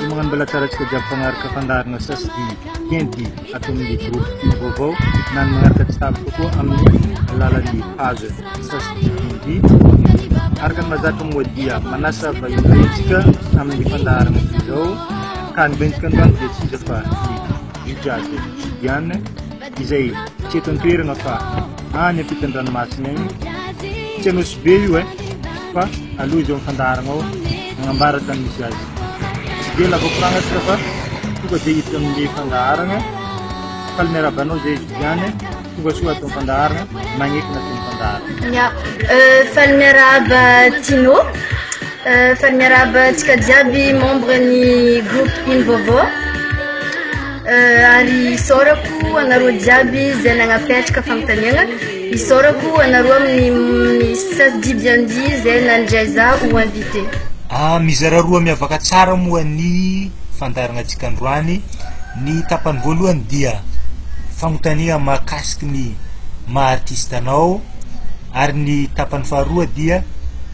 Magnano mbala tsara antsika jiaby mpagnaraka fandaharana sasy kenty ato amin'ny groupe Ino Vaovao na ny magnaraka tsy tapaka koa amin'ny alalan'ny page sasy kenty. Araka ny mahazatra moa dia manasa vahiny indray antsika amin'ny fandaharana toy izao ka ny vahintsika androany dia tsy iza fa i Jade Judiane izay tsy eto an-toerana fa any ampitan-dranomasina any. Tsy Anosibe io e fa aloha izy eo amin'ny fandaharana ao Nanambara tany misy azy. Tsy dia lava koragna tsika fa tonga dia hiditra amin'ny fandaharagna. Faly miarahaba anao zay Juliane, tonga soa ato amin'ny fandaharagna, magneky na amin'ny fandaharagna. Ya, faly miarahaba Tino, faly miarahaba antsika jiaby membre ny groupe Ino Vaovao, ary isaorako anareo jiaby izay nagnapetraka fanontaniagna. Isaorako anareo amin'ny Ça se dit bien dit izay nandray za ho invité. Ah, mizara roa miavaka tsara moa ny fandaharanantsika androany. Ny tapany voalohany dia fanontaniana mahakasiky ny maha artiste anao ary ny tapany faharoa dia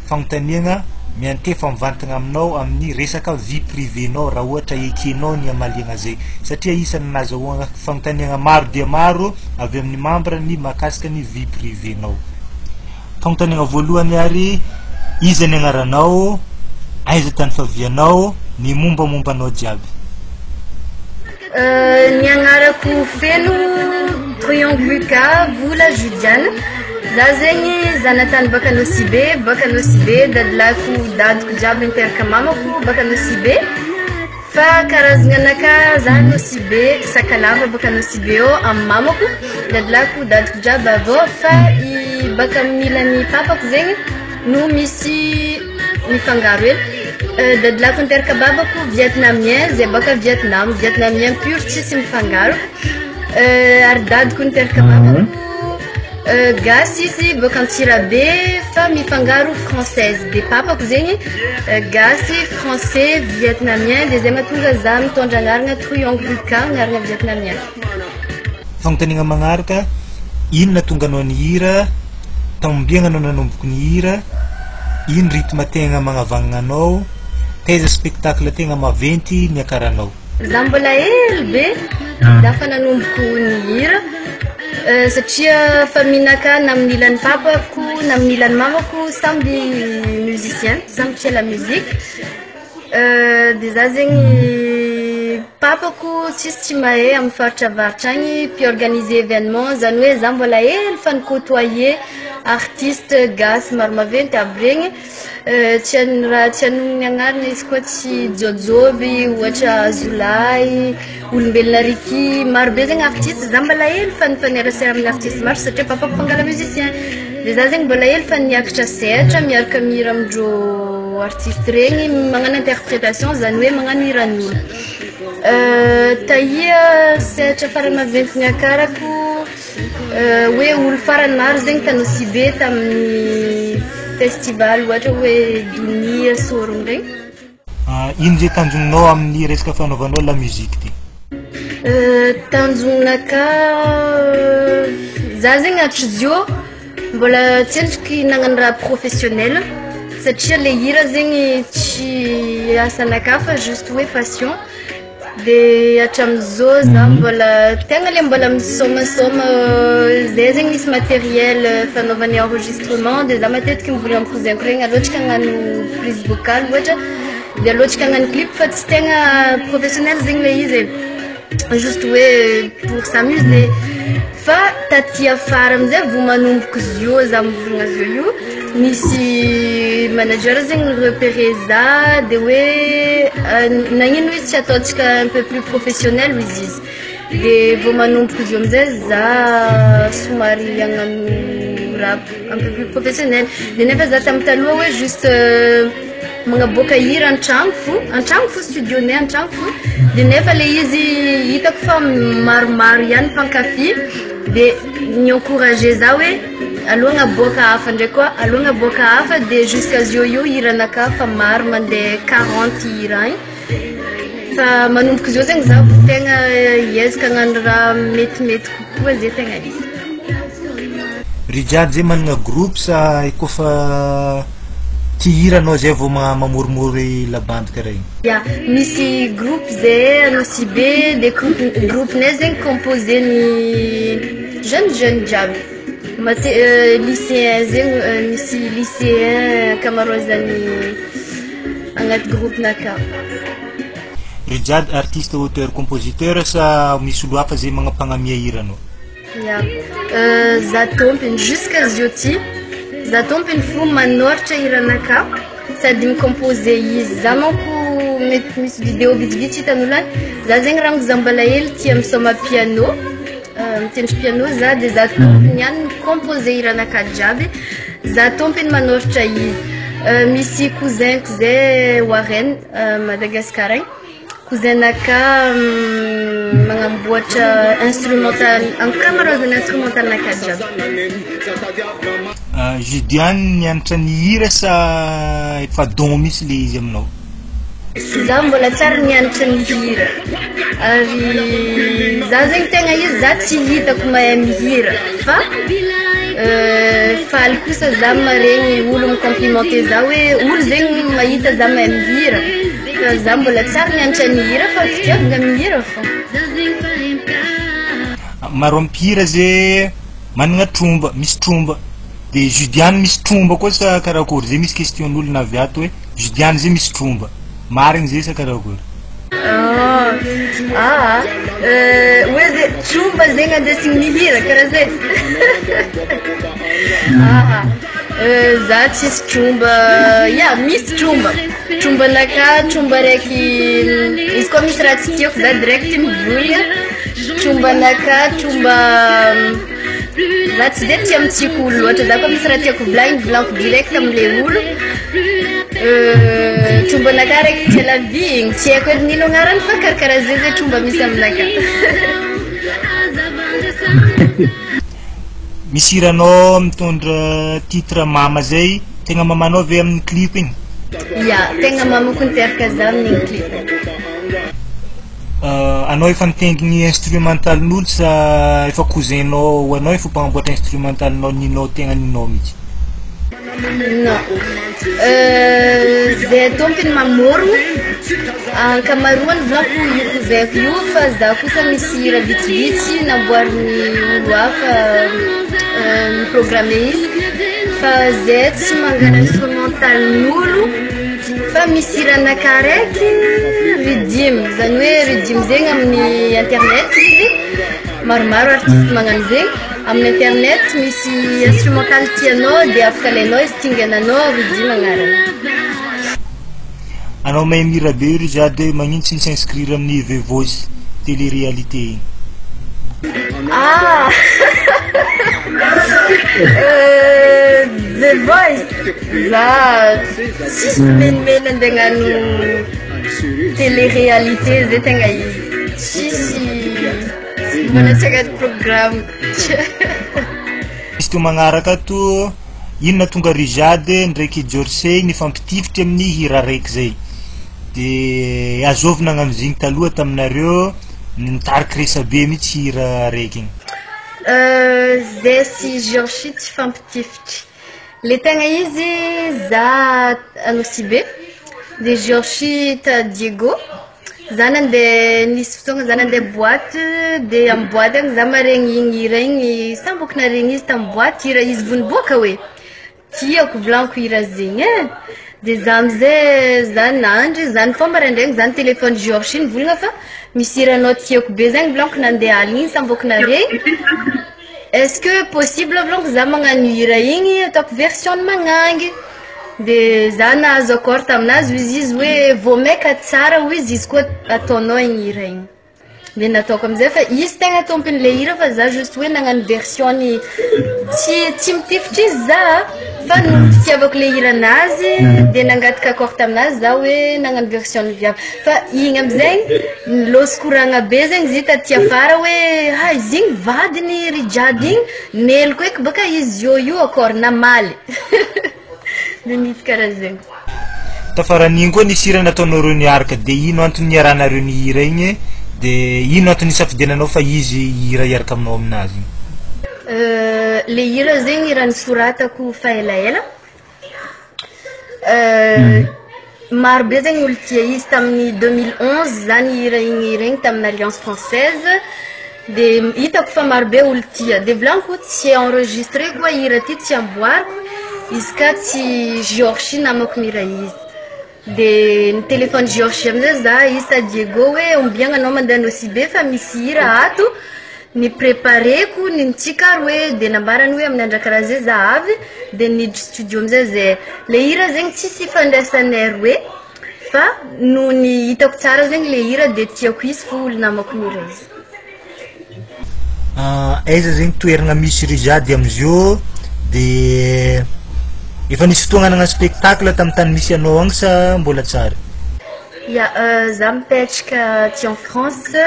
fanontaniana miantefa mivantagna aminao amin'ny resaka vie privée-nao raha ohatra ekenao ny hamaliagna zay satria isan'ny nazahoagna Fanontaniana maro dia maro avy amin'ny mambra ny mahakasika ny vie privée-nao. Fanontaniana voalohany ary, iza ny agnaranao, aiza tany favianao, ny mombamomba anao jiaby. Ny agnarako feno Truong Lucas Vola Judiane, za zegny zanatany baka Nosy Be, baka Nosy Be, dadilahiko dadiko jiaby niteraka mamako baka Nosy Be. Fa karazagna anakahy za Nosy Be sakalava baka Nosy Be ao amin'ny mamako, dadilahiko dadiko jiaby avy ao fa i baka amin'ny ilan'ny papako zegny no misy mifangaro hely. Dadilahiko niteraka babako vietnamien zay baka Vietnam, vietnamien pur tsisy mifangaro ary dadiko niteraka mamako gasy izy baka Antsirabe fa mifangaro française de papako zegny Gasy, français, vietnamien dia zay mahatonga za mitondra agnarana Truong Luca, agnarana vietnamien. Fanontaniana magnaraka, inona tonga anao nihira, tamombiagna anao nanomboko nihira, ino rythme tegna magnavagnona anao, taiza spectacle tegna maventy niakaranao? Za mbola hely be za fa nanomboko nihira satria famille-nakahy na amin'ny ilan'ny papako na amin'ny ilan'ny mamako samby musicien, samby tia la musique, de za zegny papako tsisy tsy mahay amin'ny faritra avaratra agny mpi-organiser événement zany hoe za mbola hely fa ni-côtoyer artiste gasy maro maventy aby regny. Tsy an- raha tsy hanonona agnarana izy koa tsy Jaojoby, ohatra Zolahy, Olombelona Ricky, maro be zegny artiste, za mbola hely fa nifanerasera amin'ny artiste maro satria papako mpangala musicien, de za zegny mbola hely fa niakatra sehatra miaraka mihira amindreo artiste regny, magnano interprétation zany hoe magnano hiran'olo. Tahia sehatra farany maventy niakarako. Hoe olo farany maro zegny ta Nosy Be tamin'ny festival ohatra hoe Donia, Sorogno regny. Ino zay tanjoninao amin'ny resaka fanaovanao la musique ty? Tanjonaka, za zegny hatrizao mbola tsy endriky nagnano raha professionnel satria le hira zegny tsy asanakahy fa juste hoe passion. De hatramin'izao za mbola tegna le mbola misomasoama zay zegny misy matériel fanaovana enregistrement de za matetiky mivory amin'ny cousin-ko regny aleo tsika hagnano prise vocale ohatra de aleo tsika hagnano clip fa tsy tegna professionnel zegny le izy e, juste hoe pour s'amuser. Fa taty afara amizay vao manomboko zio za mivorogna zio io, nisy manager zegny ni-repérer za de hoe nagnino izy tsy ataontsika un peu plus professionnel hozy izy, de vao manomboko zio amizay za somary hagnano raha un peu plus professionnel, de nefa za tamy taloha hoe juste Magnaboaka hira an-tragno fo, an-tragno fo studio-nay an-tragno fo, de nefa le izy hitako fa maromaro ihany mpankafy de ni-encourager za hoe aleo agnaboaka hafa ndraiky koa, aleo agnaboaka hafa de jusqu'à zao io hiranakahy fa maro mandeha 40 hira agny. Fa manomboka izao zegny za vao tegna hiezaka hagnano raha metimety kokoa zay tegna izy. Rijade zay manana groupe sa kôfa tia hira anao zay vao mamorimory la bande karaha igny? Ya, misy groupe zay Anosibe, de groupe groupe-nay zegny composé ny jeune jeune jiaby. Mate- lycéen zegny misy lycéen ankamaroazany agnaty groupe-nakà. Rijade artiste auteur compositeur sa misy olo hafa zay magnampagnamia hiranao? Ya, za tompony jusqu'à zio ty, za tompony fo manoratra hiranakà sady mi-composer izy. Za manko mety misy vidéo vitsivitsy hitan'olo any, za zegny rango za mbola hely tia misôma piano, mitendry piano za de za tompony ihany mi-composer hiranakà jiaby, za tompony manoratra izy. Misy cousin-ko zay Warren Madagascar agny, cousin-nakà magnamboatra instrumental, ankamaroazan'ny instrumental-nakà jiaby. Judiane nianatra nihira sa efa don mihitsy le izy aminao? Za mbola tsary nianatra nihira ary za zegny tegna izy za tsy hitako mahay mihira fa faly kosa za maregny olo mi-complimenter za hoe olo zegny mahita za mahay mihira fa za mbola tsary nianatra nihira fa fitiavana mihira fô. Maro amin'ny mpihira zay manana tromba, misy tromba, de Judiane misy tromba koa sa karakory? Zay misy question-n'olona avy ato hoe Judiane zay misy tromba, marigny zay sa karakory? Ah, hoe zay tromba zegny andesigny mihira karaha zay? Ah, za tsisy tromba, ya misy tromba, trombanakà tromba raiky izy koa misy raha tsy tiako za direct mivolagna, trombanakà tromba za tsy de tia mitsiky olo loatra, za koa misy raha tiako volagniny volagniko direct amle olo. Trombanakà raiky tia la vie igny, tsy haiko edy n'ino agnarany fa karakaraha zay zay tromba misy aminakà. Misy hiranao mitondra titre mama zay, tegna mamanao ve amin'ny clip igny? Ya, tegna mamako niteraka za amin'igny clip igny. Anao efa nitenginy instrumental-n'olo sa efa cousin-nao ho anao efa mpagnamboatra instrumental-nao ninao tegna ninao mihitsy? Non, zay tompony mamorogno, ankamaroany volaniko io cousin-ko io fa za kosa misy hira vitsivitsy namboarin'ny olo hafa mi-programmer izy fa zay tsy mangala instrumental-n'olo fa misy hiranakà raiky riddim, zany hoe riddim zegny amin'ny internet izy, maromaro artiste magnano zegny, amin'ny internet misy instrumental tianao de afaka alainao izy tingananao riddim agnarany. Anao mahay mihira be io Rijade, magnino tsy ni-s'inscrire amin'ny The Voice télé-réalité igny? Ah! The Voice, za tsisy menimeny andeha hagnano télé-réalité zay tegna izy, tsisy mbola tsy agnaty programme. Izy to magnaraka ato, inona tonga Rijade ndraiky Jorsey nifampitifitry amin'ny hira raiky zay. De azovy nagnano izy igny taloha taminareo nitariky resabe mihitsy hira raiky igny. Zay sy Georgie tsy fampitifitry. Le tegna izy za Anosibe, de Georgie ta Diego. Za nandeha nisy fotoagna za nandeha boîte de amy boîte agny za maregny igny hira igny sambako naregny izy tamy boîte hira izy vao niboaka hoe tiako volaniko hira zegny e. De za amizay za nandry za nifoha maraindraigny za nitelefôny Georgie nivolagna fa misy hiranao tiako be zegny volaniko nandeha aligny igny sambako naregny. Est-ce que possible volaniko za magnano hira igny ataoko version magnangy. De za nahazo accord taminazy hoy izy hoe vao maika tsara hoy izy izy koa ataonao igny hira igny. De nataoko amizay fa izy tegna tompon'le hira fa za juste hoe nagnano version-ny tsy mitifitry izy za fa noho fitiavako le hiranazy de nangataka accord taminazy za hoe nagnano version-ny viavy. Fa igny amizay nilôsy koragna be zegny izy taty afara hoe ha izy igny vadiny Rijade igny neloko eky baka izy io io accord namaly. De nisy karaha zegny. Tafaran'igny koa nisy hira nataonareo niaraka de ino antony niarahanareo nihira igny de ino antony nisafidiananao fa izy hihira hiaraka aminao aminazy igny? Le hira zegny raha nisoratako fa elaela. Maro be zegny olo tia izy tamin'ny 2011 zany hira igny hira igny tamin'ny Alliance Française de hitako fa maro be olo tia de volaniko tsy enregistré koa hira ty, tsy amboariko izy ka tsy Georgie namako mihira izy. De nitelefony Georgie amizay za izy sa Diego hoe ombiagna anao mandeha Nosy Be fa misy hira ato ny prépareko ny nitsika ary hoe de nambarany hoe amin'ny andra karaha zay za avy de niditra studio amizay zay. Le hira zegny tsisy ifandraisanay roe fa noho ny hitako tsara zegny le hira de tiako izy fo olo namako mihira izy. Aiza zegny toerana misy Rijade amizio de efa nisy fotoagna nagnano spectacle tamin'ny tany misy anao agny sa mbola tsary? Ya, za mipetraka aty en France.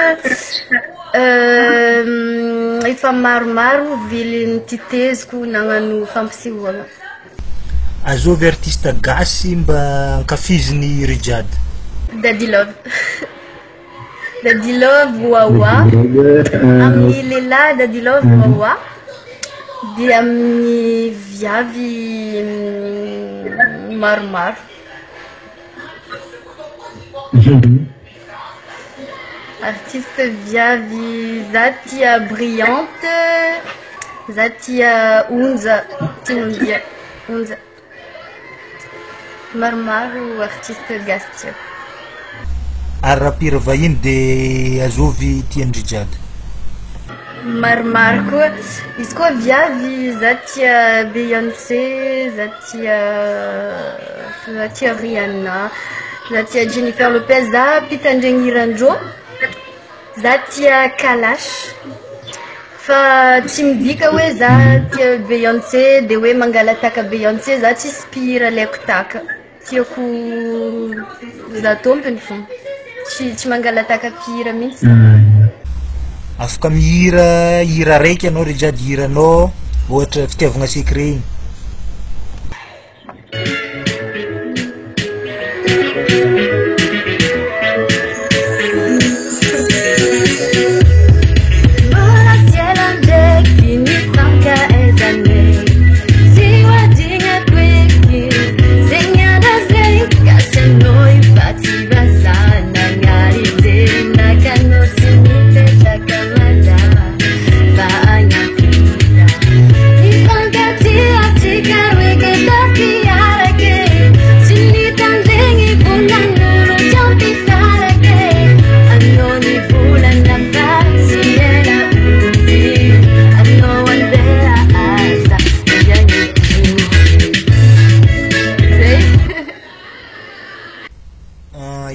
Efa maromaro ville nititeziko nagnano fampisehoana. Azovy artiste gasy mba ankafizin'i Rijade? Daddy Love. Daddy Love Wawa. Amin'ny lehilahy Daddy Love Wawa. De amin'ny viavy maromaro. Artiste viavy za tia Brillante, za tia Onja, Tinondia, Onja. Maromaro artiste gasy tiako. Ary raha mpihira vahiny de azovy tian'i Rijade? Maromaro koa, izy koa viavy za tia Beyoncé, za tia za tia Rihanna, za tia Jennifer Lopez, za mpitandregny hirandreo, za tia Kalash, fa tsy midika hoe za tia Beyoncé de hoe mangalataka Beyoncé, za tsisy mpihira alaiko tahaka, tiako za tompony fô, tsy mangalataka mpihira mihitsy. Afaka mihira hira raiky anao Rijade, hiranao ohatra fitiavagna secret igny. Mbola tsy ela ndraiky nifankahaizanay, tsy ho adignako eky zegny andro zay, gasy anao io fa tsy vazaha nagnary jerinaka anao tsy mipetraka mazava fa agnampita. Nifankatia tsika roe ke tafiarake, tsy nitandregny volan'olo tsy ampisarake, anao nivolagna fa tsy ela ody, anao andeha asa iagny. Zay.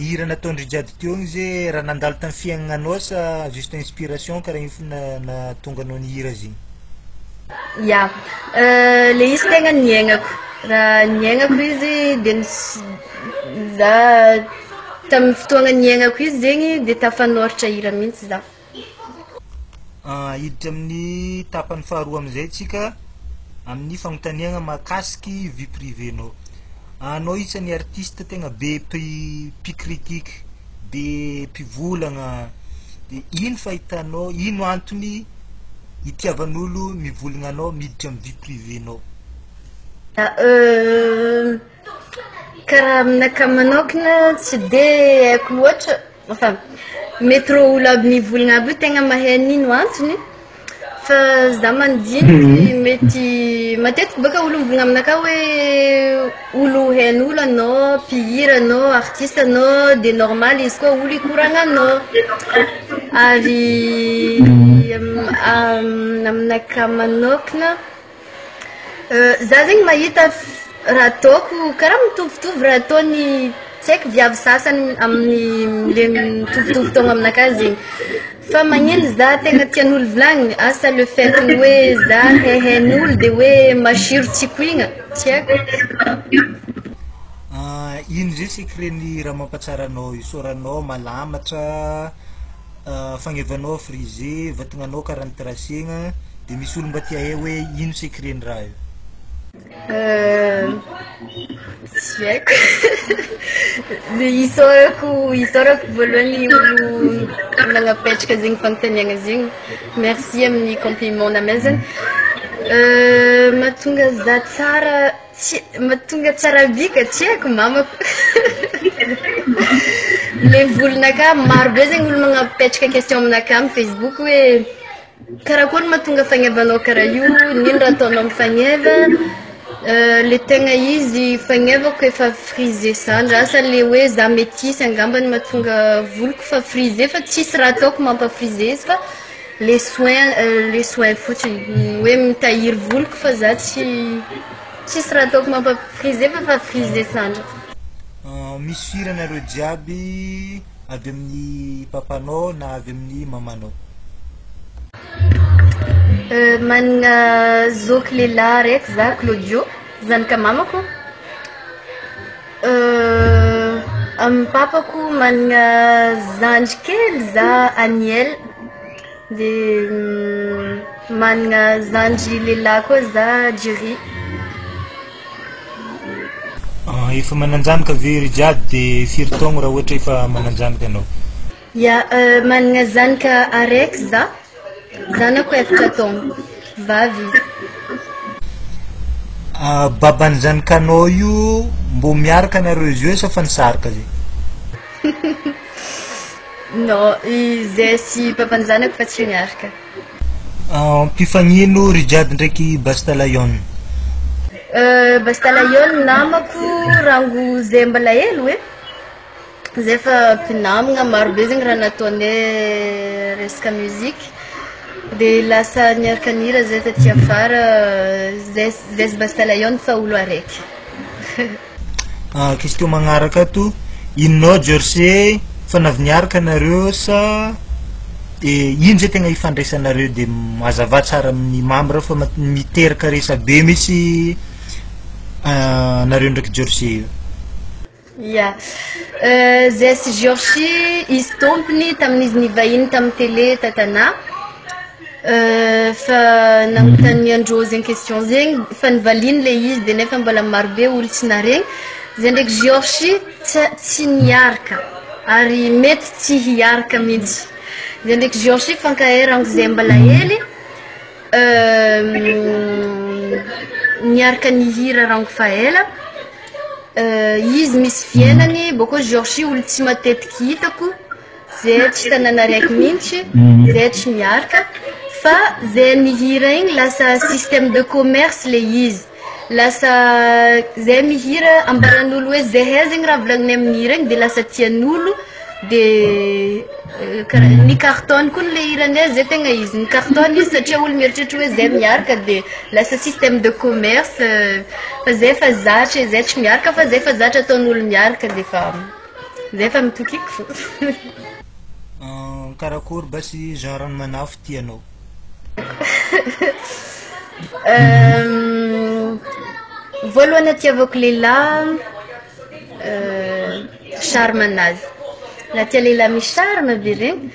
Hira nataon-dry Rijade teo igny ze raha nandalo tamin'ny fiaignananao sa juste inspiration karaha igny fo nahatonga anao nihira azy igny? Ya, le izy tegna niaignako, raha niaignako izy de za tamin'ny fotoagna niaignako izy zegny de tafanoratra hira mihitsy za. Hiditra amin'ny tapany faharoa amizay tsika amin'ny fagnontaniagna mahakasiky vie privée-nao. Anao isan'ny artiste tegna be mpicritique, be mpivolagna, de ino fahitanao, ino antony itiavan'olo mivolagna anao miditra amin'ny vie privée-nao? Karaha aminakahy manokana tsy de haiko loatra, enfin mety rô olo aby mivolagna aby io tegna mahay n'ino antony, fa za mandiniky mety matetiky bôka olo mivolagna aminakahy hoe olo hain'olo anao, mpihira anao, artiste anao, de normal izy koa olo hikoragna anao. Ary aminakahy manokana, za zegny mahita raha ataoko karaha mitovitovy raha ataony tsy haiko viavy sasany amin'ny le mitovitovy taogno aminakahy zegny. Fa magnino za tegna tian'olo volagniny? Asa le fait ny hoe za haihain'olo de hoe masiro tsy koigna, tsy haiko. Ino zay secret-n'ny raha mampatsara anao io? Sôranao malamatra, fagnevanao frisé, vatagnanao karaha ny tracegna, de misy olo mba tia hay hoe ino secret-n'ny raha io? Tsy haiko. De isaorako isaorako voalohany olo nagnapetraka zegny fanontaniagna zegny. Merci amin'ny compliment namezany. Mahatonga za tsara tsy mahatonga tsara bika tsy haiko mamako. Le volonakahy maro be zegny olo magnapetraka question aminakahy amin'ny Facebook hoe karakory mahatonga fagnevanao karaha io, n'ino raha ataonao amin'ny fagneva. Le tegna izy fagnevako efa frisé sandra, asa le hoe za métisse angambany mahatonga voloko fa frisé fa tsisy raha ataoko mampafrisé izy fa le soin le soin fotsiny hoe mitahiry voloko fa za tsy tsisy raha ataoko mampafrisé fa fa frisé sandra. Misy firy anareo jiaby avy amin'ny papanao na avy amin'ny mamanao? Manana zoky lehilahy araiky za, Claudio, zanaka mamako. Amin'ny papako manana zandry kely za, Aniel, de manana zandry lehilahy koa za, Jerry. Efa manan-janaka ve ry jiaby de firy taogno raha ohatra efa manan-janaka anao? Ya, manana zanaka araiky za, zanako 4 taogno, vavy izy. Baban'ny zanakanao io mbô miaraka anareo izy io sa fa nisaraka zay? Non, izay sy papan'ny zanako fa tsy miaraka. Mpifagnino ry jiaby ndraiky Basta Lion? Basta Lion namako rango zay mbola hely hoe, zay fa mpinamagna maro be zegny raha nataonay resaka musique, de lasa niaraka nihira zay taty afara, zay zay sy Basta Lion fa olo araiky. Question magnaraka ato, inonao Jersey fa navy niaraka anareo sa ino zay tegna ifandraisanareo de mazava tsara amin'ny membre fa miteraka resabe mihitsy anareo ndraiky Jersey io. Ya, zay sy Georgie izy tompony tamin'izy nivahiny tamin'ny télé Tatana. Fa nanontaniandreo zegny question zegny fa nivaliny le izy de nefa mbola maro be olo tsy naregny. Zay ndraiky Georgie tsy niaraka ary mety tsy hiaraka mihitsy. Zay ndraiky Georgie fankahay rango zay mbola hely. Niaraka nihira rango fa ela. Izy misy fiainany, bôkô Georgie olo tsy matetiky hitako, zay tsy tanàna araiky mihitsy, zay tsy miaraka, fa zay nihira igny lasa système de commerce le izy. Lasa zay mihira ambaran'olo hoe zahay zegny raha volagninay amin'ny hira igny de lasa tian'olo de karaha ny carton koa le hiranay zay tegna izy, ny carton izy satria olo mieritreritra hoe zay miaraka de lasa système de commerce fa zay fa zatra e, zay tsy miaraka fa zay fa zatra ataon'olo miaraka de fa zay fa mitokiky fo. Karakory basy genre ny manafo tianao? Voalohany atiavako lehilahy charme anazy, za tia lehilahy misy charme be regny,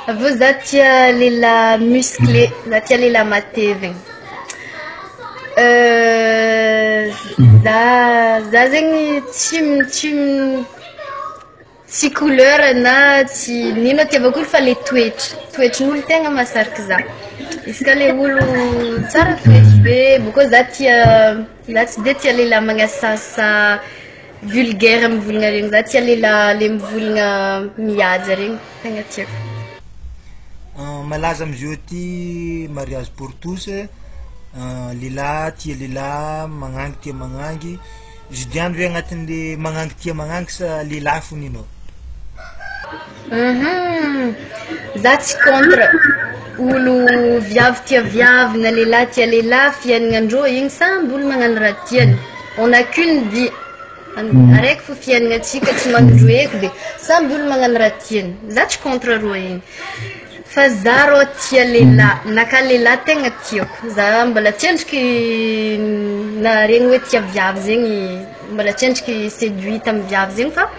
avy eo za tia lehilahy musclé, za tia lehilahy matevigny. Za zegny tsy tsy tsy couleur na tsy n'ino atiavako olo fa le toetra, toetrin'olo tegna mahasariky za. Izy ka le olo tsara toetry be, bôkô za tia za tsy de tia lehilahy magnasasa vulgaire mivolagna regny, za tia lehilahy le mivolagna mihaja regny tegna tiako. Malaza amizao ty mariage pour tous, lehilahy tia lehilahy, magnangy tia magnangy. Judiane ve agnatin'le magnangy tia magnangy sa lehilahy fo ninao? Za tsy contre olo viavy tia viavy na lehilahy tia lehilahy, fiaignanandreo igny samby olo magnano raha tiany. On n'a qu'une vie, araiky fo fiaignantsika tsy manondro eky de samby olo magnano raha tiany. Za tsy contre roa igny. Fa za rô tia lehilahy, naka lehilahy tegna tiako. Za mbola tsy endriky naharegny hoe tia viavy zegny, mbola tsy endriky séduite amin'ny viavy zegny fa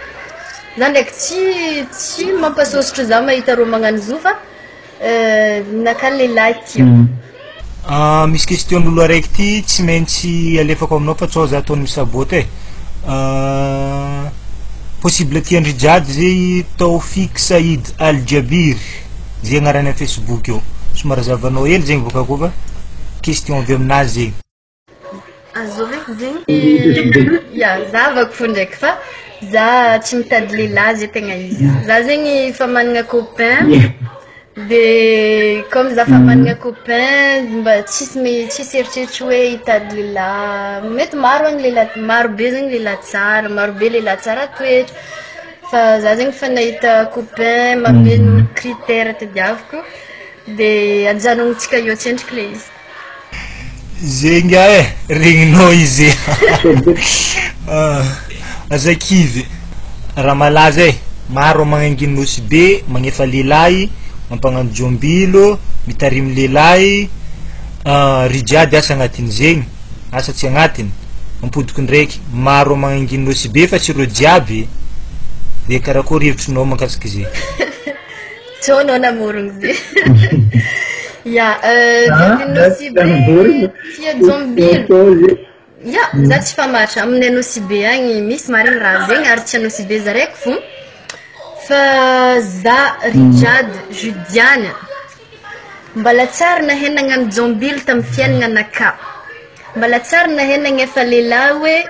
za ndraiky tsy mampasôsotro za mahita rô magnano zo fa naka lehilahy tiako. Misy question-n'olo araiky ty tsy maintsy alefako aminao fa tsao za ataony misaboty e. Possible tian-dry Jady zay Taofik Said Al Jabir zay agnarany amy Facebook eo. Somary zavanao hely zegny bôka koa fa question avy aminazy zegny. Azovy eky zegny? Ya, zavako fo ndraiky fa za tsy mitady lehilahy zay tegna izy. Za zegny efa manana copain de comme za fa manana copain mba tsisy tsisy eritreritry hoe hitady lehilahy. Mety maro agny lehilahy, maro be zegny lehilahy tsara, maro be lehilahy tsara toetra. Fa za zegny fa nahita copain mameno critère tadiaviko de ajanontsika eo tsendriky le izy. Zegny e, regninao izy. Aza kivy. Raha malaza e, maro magnanginy Nosy Be, magnefa lehilahy, mampagnano jombilo, mitarimy lehilahy. Ry jiady asa agnatin'izegny, asa tsy agnatiny. Ampodiko ndraiky, maro magnanginy Nosy Be fa tsy reo jiaby. De karakory hevitrinao mahakasiky zay? Tsao anao namorogno zay. Ya, Nosy Be tia jombilo. Ya, za tsy famatra aminay Nosy Be agny misy marigny raha zegny ary tsy Nosy Be zaraiky fo. Fa za Rijad Judiane mbala tsara nahay nagnano jombilo tamin'ny fiaignananakahy. Mbala tsara nahay nagnefa lehilahy hoe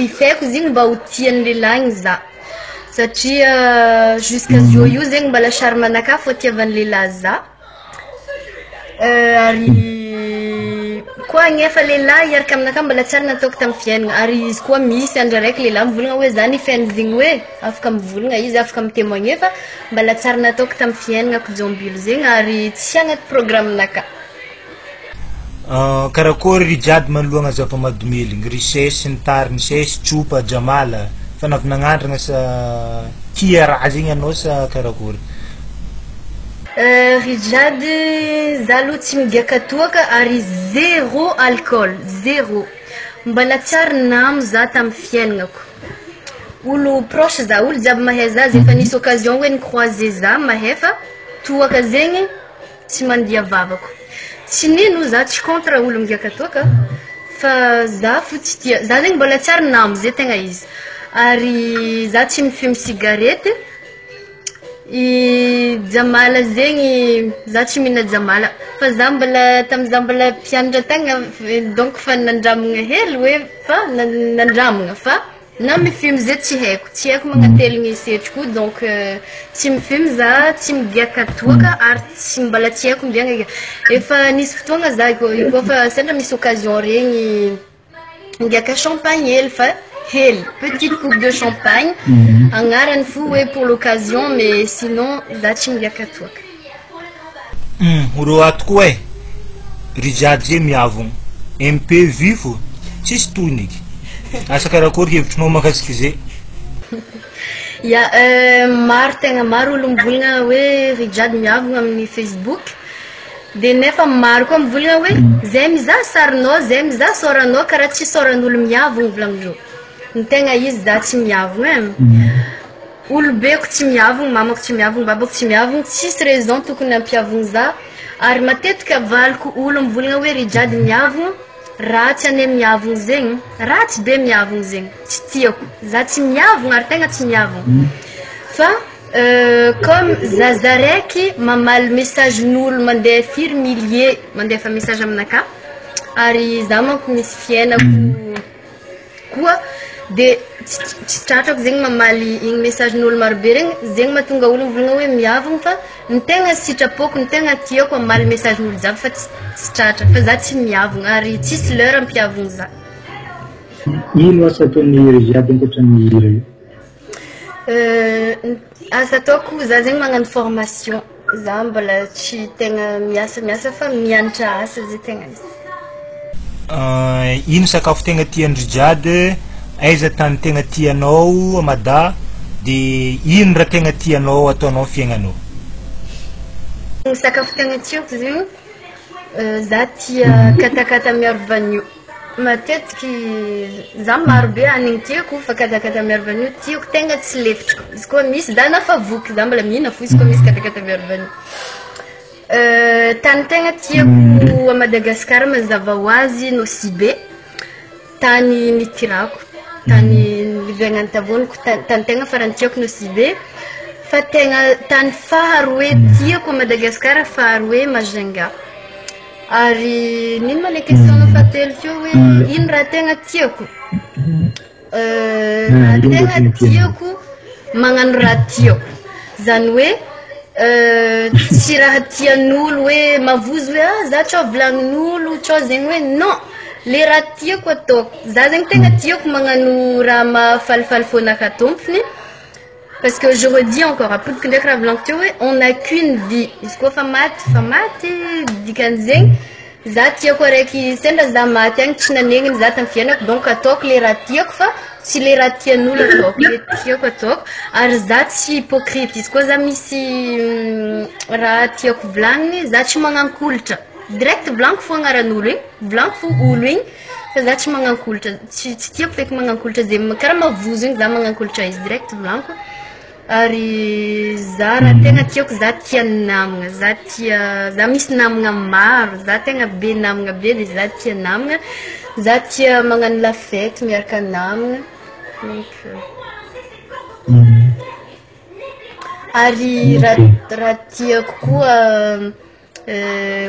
ifeko izy igny mba ho tian'ny lehilahy igny za. Satria jusqu'à zio io zegny mbala charme-nakahy fô tiavan'ny lehilahy za. Ary koa agnefa lehilahy hiaraka aminakahy mbola tsara nataoko tamin'ny fiaignana ary izy koa misy andro araiky lehilahy mivolagna hoe za nifegny zegny hoe afaka mivolagna izy afaka mitémoigner fa mbola tsara nataoko tamin'ny fiaignanako jombilo zegny ary tsy agnaty programme-nakahy. Karakory ry jiaby manoloagna zava-mahadomeligny, richesse sy ny tariny, sesy, tsopa, jamala, fa navy nagnandragna sa tia raha zegny anao sa karakory? Rijady, za aloha tsy migiaka toaka ary zéro alcool, zéro. Mbala tsary namo za tamin'ny fiaignako. Olo proche za, olo jiaby mahay za, zay efa nisy occasion hoe ni-croiser za mahay fa toaka zegny tsy mandia vavako. Tsy nino za tsy contre olo migiaka toaka fa za fo tsy tia. Za zegny mbola tsary namo zay tegna izy. Ary za tsy mifume cigarette. I jamala zegny za tsy mihina jamala fa za mbola tamiza mbola mpianatra tagny donc fa nandramagna hely hoe fa nandramagna fa na mifume zay tsy haiko, tsy haiko magnateligny setroko donc tsy mifume za, tsy migiaka toaka ary tsy mbola tsy haiko mbiagna. Efa nisy fotoagna za koa fa sendra misy occasion regny migiaka champagne hely fa hely, petite coupe de champagne agnarany fo hoe pour l'occasion, mais sinon za tsy migiaka toaka. Rô ato koa e, ry jiady zay miavogno, MP vu fô, tsisy tohiny eky. Asa karakory hevitrinao mahakasiky zay? Ya, maro tegna maro olo mivolagna hoe Rijady miavogna amin'ny Facebook. De nefa maro koa mivolagna hoe zay mizaha sarinao, zay mizaha sôranao karaha tsy sôran'olo miavogna volagnindreo. Ny tegna izy za tsy miavogna e. Olobeko tsy miavogna, mamako tsy miavogna, babako tsy miavogna, tsisy raison tokony hampiavogna za. Ary matetika avaliko olo mivolagna hoe Rijady miavogna, ratsy ane miavogna zegny, ratsy be miavogna zegny, tsy tiako. Za tsy miavogna ary tegna tsy miavogna. Fa comme zaza raiky mamaly message-n'olo mandeha firy milliers mandefa message aminakahy ary za manko misy fiainako koa de tsy tratrako zegny mamaly igny message-n'olo marobe regny, zegny mahatonga olo mivolagna hoe miavogna fa ny tegna sitrapoko, ny tegna tiako hamaly message-n'olo jiaby fa tsy tratra fa za tsy miavogna ary tsisy l'heure ampiavogna za. Ino asa ataon'ny Rijiady ankoatran'ny hira io? Asa ataoko za zegny magnano formation, za mbola tsy tegna miasa miasa fa mianatra asa zay tegna izy. Ino sakafo tegna tian-dry Jiady, aiza tany tegna tianao Mada, de ino raha tegna tianao ataonao fiaignanao? Ny sakafo tegna tiako zegny, za tia katakata miaro vanio. Matetiky za maro be hanigny tiako fa katakata miaro vanio tiako tegna tsy lefitriko. Izy koa misy za na fa voky za mbola mihina fo izy koa misy katakata miaro vanio. Tany tegna tiako a Madagasikara mazava ho azy Nosy Be, tany nitirako, tany nivegnan'ny tavôniko, tany tegna farany tiako Nosy Be. Fa tegna tany faharoe tiako a Madagasikara, faharoe Majunga. Ary n'ino ma le question-nao fahatelo teo hoe ino raha tegna tiako? Raha tegna tiako magnano raha tiako, zany hoe tsy raha tian'olo hoe mavozo hoe ah za tsao volagnin'olo tsao zegny hoe non, le raha tiako ataoko, za zegny tegna tiako magnano raha mahafalifaly fônaka tompony, parce que je redis encore, ampodiko ndraiky raha volagniko teo hoe on n'a qu'une vie, izy koa fa maty fa maty dikan'izegny za tiako araiky sendra za maty agny tsy nanegniny za tamin'ny fiainako, donc ataoko le raha tiako fa tsy le raha tian'olo ataoko, le tiako ataoko, ary za tsy hypocrite, izy koa za misy raha tiako volagniny za tsy magnankolitra, direct volagniko fô agnaran'olo igny, volagniko fô olo igny, fa za tsy magnankolitra, tsy tiako feky magnankolitra zay karaha mavozo igny za magnankolitra izy direct volagniko. Ary za raha tegna tiako za tia namagna, za tia, za misy namagna maro, za tegna be namagna be de za tia namagna, za tia magnano la fête miaraka namagna, donc ary raha tiako koa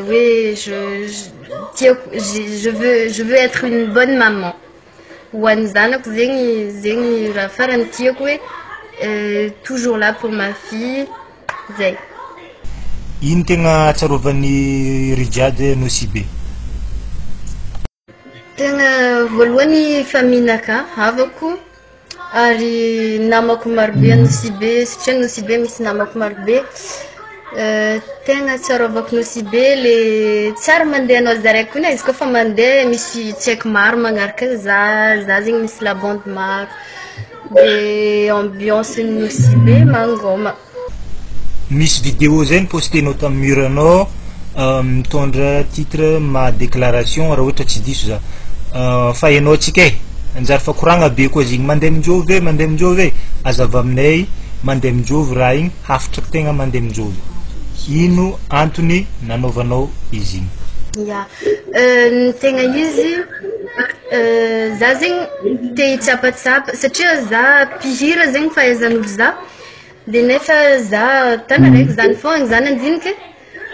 hoe je tiako je veux je veux être une bonne maman, ho an'ny zanako zegny zegny raha farany tiako hoe toujours là pour ma fille, zay. Ino tegna atsarovan'ny Rijade Nosy Be? Tegna voalohany famille-naka, havako, ary namako marobe a Nosy Be, satria Nosy Be misy namako marobe. Tegna tsarovako Nosy Be le tsara mandeha anao za raiky koa izy koa fa mandeha misy tsy haiko maro magnaraka za, za zegny misy la bande maro, de ambiance Nosy Be mangôma. Misy vidéo zay nipostenao tamin'ny mur-anao mitondra titre ma déclaration raha ohatra tsy diso za. Fa hainao tsika e, anjary fa koragna be koa izy igny, mandeha aminjovy e, mandeha aminjovy e, azava aminay mandeha aminjovy raha igny, hafatra tegna mandeha aminjovy. Ino antony nanaovanao izy igny? Ya, ny tegna izy za zegny te hitsapatsapa satria za mpihira zegny fahaizan'olo za, de nefa za tany araiky zany foagna za nandiniky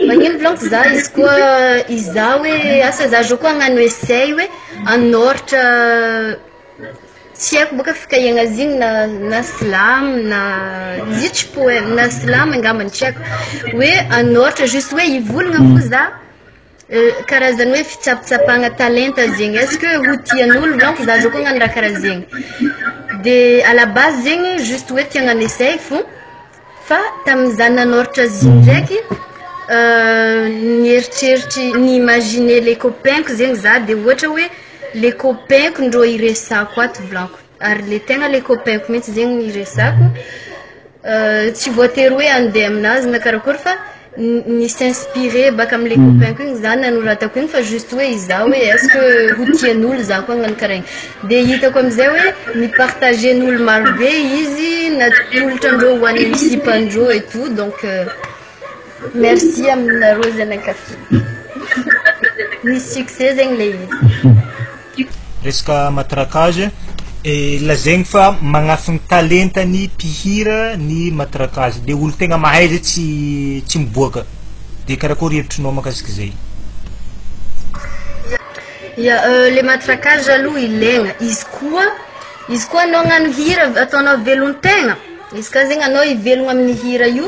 magnino volaniko za izy koa izaho hoe asa za zao koa hagnano essai hoe hanoratra tsy haiko bôka fikahiagna azy igny na slam na izy io tsy poème na slam angambany tsy haiko hoe hanoratra juste hoe hivolagna fo za karazany hoe fitsapitsapagna talenta zegny, est-ce que ho tian'olo volaniko za zao koa hagnano raha karaha zegny, de à la base zegny juste hoe te hagnano essai fô fa tamin'izaho nanoratra azy igny ndraiky nieritreritry ni-imaginer les copains-ko zegny za de ohatra hoe les copains-ko ndrô iresako ato volaniko, ary le tegna le copains-ko mihitsy zegny iresako, tsy voatery hoe andeha aminazy na karakory fa ni s'inspirer baka am'le copains-ko igny za nanoratako igny fa juste hoe izaho hoe est-ce que ho tian'olo za koa hagnano karaha igny, de hitako amizay hoe nipartagen'olo marobe izy natolotrandreo ho an'ny sipandreo et tout, donc merci aminareo zay nankafy, nisy succès zegny le izy. Resaka matraquage, lazaigny fa magnafiny talentany mpihira ny matraquage, le olo tegna mahay zay tsy miboaka, de karakory hevitrinao mahakasiky zay? Ya, le matraquage aloha ilaigna, izy koa anao hagnano hira ataonao velon-tegna, izy ka zegny anao hivelogna amin'ny hira io,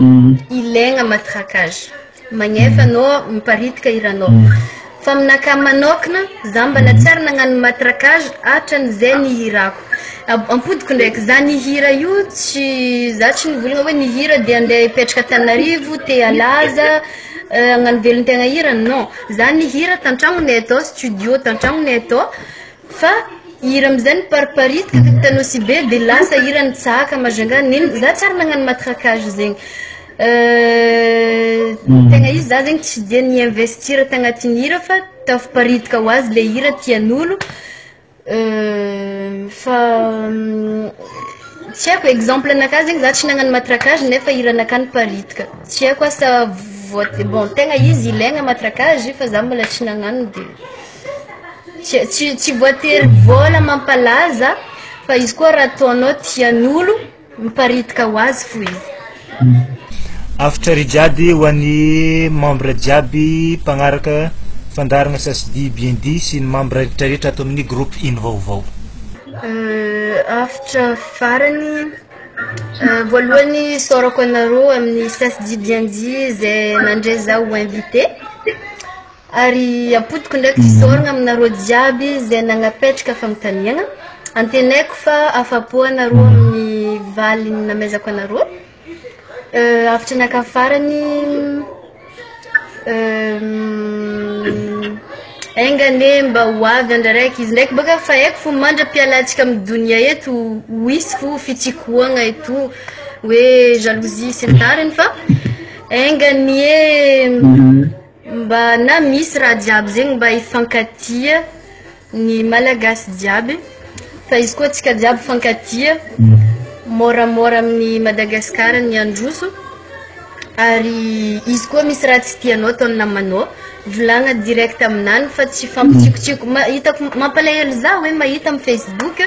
ilaigna matraquage, magnefa anao miparitika hiranao. Fa aminakahy manokana, za mbala tsara nagnano matraquage hatran'izay nihirako. Ampodiko ndraiky, za nihira io tsy, za tsy nivolagna hoe nihira de andeha hipetraka Antananarivo, te halaza, hagnano velon-tegna hira, non. Za nihira tan-tragnonay atao, studio tan-tragnonay atao, fa hira amizay nipariparitaka teto Nosy Be de lasa hira nitsaka Majunga, nino za tsara nagnano matraquage zegny. Tegna izy za zegny tsy de ni-investir tagnatin'ny hira fa tafiparitaka ho azy le hira tian'olo, fa tsy haiko exemple anakahy zegny za tsy nagnano matraquage nefa hiranakahy niparitaka, tsy haiko asa. voate bon tegna izy ilaigna matraquage fa za mbola tsy nagnano de tsy voatery vôla mampalaza fa izy koa raha ataonao tian'olo miparitaka ho azy fo izy. Hafatra Rijade ho an'ny membre jiaby mpagnaraka fandaharana Ça se dit bien dit sy ny membre rehetrarehetra ato amin'ny groupe Ino Vaovao. Hafatra farany, voalohany isaorako anareo amin'ny Ça se dit bien dit zay nandray zaho ho invité, ary apodiko ndraiky fisaorana aminareo jiaby zay nagnapetraka fanontaniana. Antenaiko fa afa-po anareo amin'ny valiny namezako anareo. Hafatra anakahy farany, enga anie mba ho avy andro araiky izy ndraiky bôka fa haiko fo mandra-pialantsika amin'ny donia eto ho hisy fo fitsikohana eto hoe jalousie sy ny tariny fa enga anie mba na misy raha jiaby zegny mba hifankatia ny Malagasy jiaby fa izy koa tsika jiaby fankatia moramora amin'ny Madagasikara ny androso, ary izy koa misy raha tsy tianao ataon'ny namanao volagna direct aminany fa tsy fampitsikotsiko. Hitako mampalahelo za hoe mahita amin'ny Facebook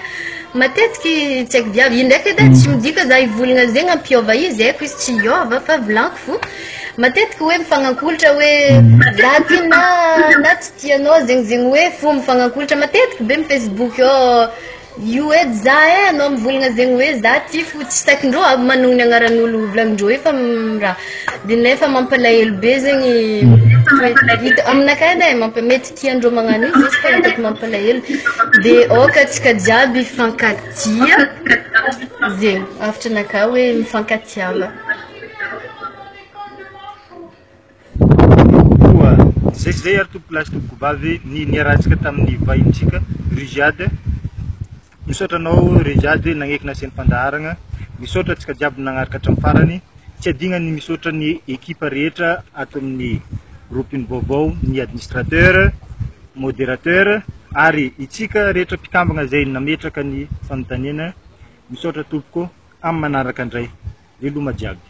matetiky tsy haiko viavy io ndraiky edy tsy midika za hivolagna zegny ampiova izy, haiko izy tsy hiova fa volaniko fo matetiky hoe mifagnankolitra hoe za ty na tsy tianao zegny zegny hoe fo mifagnankolitra matetiky be amin'ny Facebook ao io edy za e anao mivolagna zegny hoe za ty fo tsy takindreo aby manognona agnaran'olo volagnindreo io fa raha de nefa mampalahelo be zegny hita aminakahy edy e mety tiandreo magnano izy izy fa hitako mampalahelo de aoka atsika jiaby hifankatia zegny hafatra anakahy hoe mifankatiava. Koa zay sy zay ary tompoko lahy sy tompoko vavy ny niarahantsika tamin'ny vahintsika Rugiade. Misaotra anao Rugiade nagneky nasian'ny fandaharagna. Misaotra antsika jiaby nagnaraka hatramin'ny farany. Tsy adigna ny misaotra ny ekipa rehetra ato amin'ny groupe Ino Vaovao, ny administrateur, modérateur ary itsika rehetra mpikambagna izay nametraka ny fanontaniana. Misaotra tompoko amin'ny manaraka indray. Veloma jiaby.